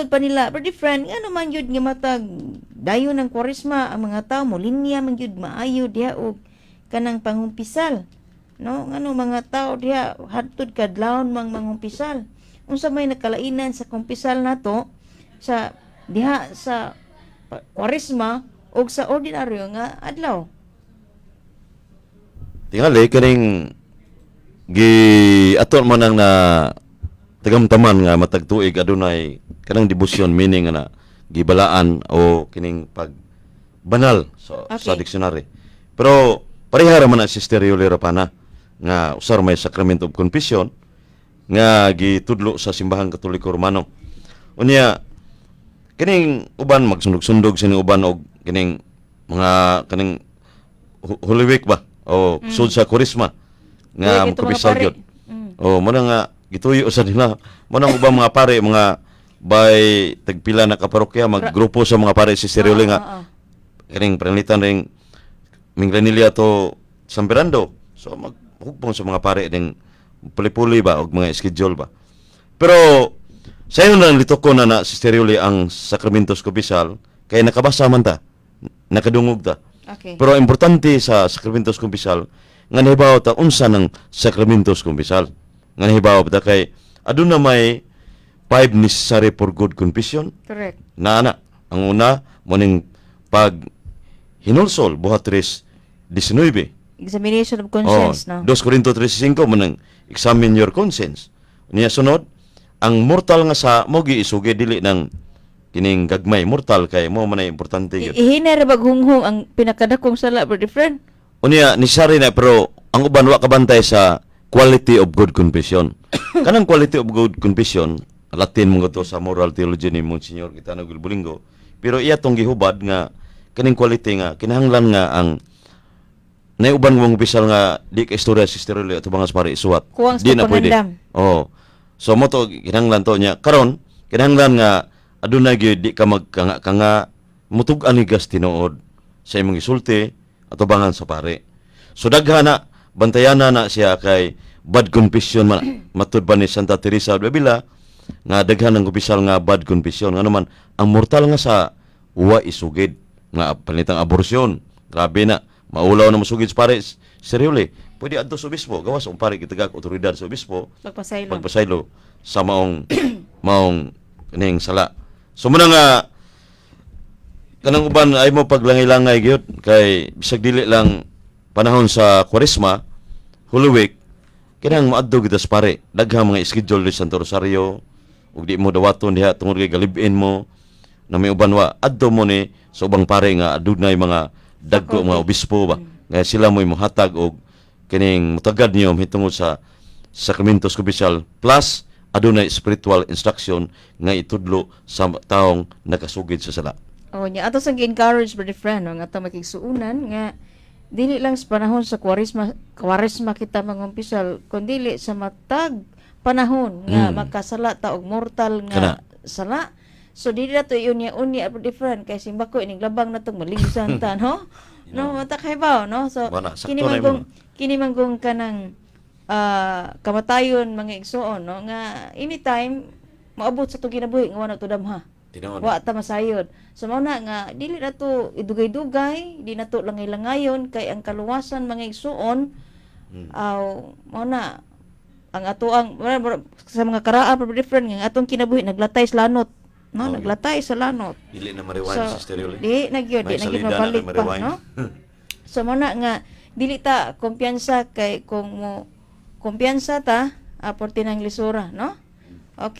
Matod pa nila, brother friend, ngano man gyud nga matag dayon ng Kwaresma ang mga tao molinya man gyud maayo diha og kanang pangumpisal, no? Ngano mga tao diha hadtod kadlawon mang mangumpisal? Unsa may nakalainan sa kumpisal nato sa diha sa Kwaresma og sa ordinaryo nga adlaw? Tingali kaning gi ato man ang na tagamtaman nga matag tuig adunay kanang debosyon, meaning nga na gibalaan o kining pag banal sa dictionary. Pero pareha ra man ang, Sister Yuli Rapana, nga usar may sacrament of confession nga gitudlo sa Simbahang Katoliko Romano. Unya kining uban magsundog-sundog sining uban og kining mga kaning Holy Week ba o sud sa Kurisma nga Uy, kito mga mokumpisal pare. gyud. Oh, mo na nga gituyo sa nila. Mo nang ubang mga pare, mga by tagpila na kaparokya, maggrupo sa mga pare, Sister Yuli, nga kining pananglitan ring Minglanilla to San Fernando. So maghugpong sa mga pare ning puli-puli ba og mga schedule ba. Pero sayo lang litukon na na, Sister Yuli, ang Sakramentos Kumpisal kay nakabasa man ta, nakadungog ta. Pero importante sa Sakramentos Kumpisal nga nahibaw ta unsa ng Sakramentos Kumpisal. Nga nahibaw ta kay aduna may five necessary for good confession. Na ana, ang una mo ning pag hinulsol, Buhat 3:19. Examination of conscience, no? 2 Corinto 3:5 mo nang examine your conscience. Niya sunod, ang mortal nga sa mo giisugi, dili nang kining gagmay mortal kay mo man ay importante gyud. Ihinay ra bag hunghong ang pinakadakong sala, brother friend. Unya necessary na, pero ang uban wa kabantay sa quality of good confession. Kanang quality of good confession, Latin mo to sa moral theology ni Monsignor Gaetano Gelbolingo. Pero iya tong gihubad nga kaning quality nga kinahanglan nga ang naiuban mong opisyal nga di ka istorya, Sister Rolly, ato mga pare isuwat. Kuwang sa Di na pwede. pangandam. Oh. So mo to kinahanglan to niya. Karon kinahanglan nga aduna gyud di ka magkanga-kanga, mutug-an ni gas tinuod sa imong gisulti atubangan sa pare. So daghan na bantayan na siya kay bad confession man, matud ba ni Santa Teresa of Avila nga daghan ang kumpisal nga bad confession. Ngano man ang mortal nga sa wa isugid nga panitang aborsyon. Grabe na maulaw na mosugid sa pare seryously. Pwede adto sa obispo, gawas ang pare gitagak otoridad sa obispo Pagpasaylo. Pagpasaylo sa maong maong kining sala. So muna nga kanang uban ay mo paglangay-langay gyud kay bisag dili lang panahon sa Kwaresma, Holy Week, kinahang moadto gyud sa pare. Daghang mga schedule di Santo Rosario ug di mo dawaton diha tungod kay galib-in mo na may uban wa adto mo ni sa ubang pare nga adunay mga dagko, mga obispo ba, nga sila mo'y mohatag og kining mutagad niyo hitungod sa Sacramentos Kumpisal, plus adunay spiritual instruction nga itudlo sa taong nakasugid sa sala. Oh, nya ato sang gi-encourage, brother friend, no, nga ato makigsuonan nga dili lang sa panahon sa Kwaresma, Kwaresma kita mangumpisal, kundi sa matag panahon nga makasala ta og mortal nga Kana. sala. So dili na to unya-unya, brother friend, kay simbako ining labang natong maligsan ta, no? No, mata kay ba, no? So Wala, sakto kini na man imo. kung kini man kung kanang kamatayon, mga igsoon, no, nga anytime maabot sa atong kinabuhi nga wala to damha. Tinuod. Wa ta masayod. So mao na nga dili na to idugay-dugay, di na to langay-langayon kay ang kaluwasan, mga igsuon, aw mao na ang ato ang sa mga karaa pa different nga ang atong kinabuhi naglatay sa lanot, no? Oh, Naglatay sa lanot. Dili na ma-rewind, So, Sister Yuli. di na gyud, di May na gyud salida na mabalik na pa, ma-rewind. No? So mao na nga dili ta kumpiyansa kay kung mo kumpiyansa ta, aporti ng lisura, no? Okay.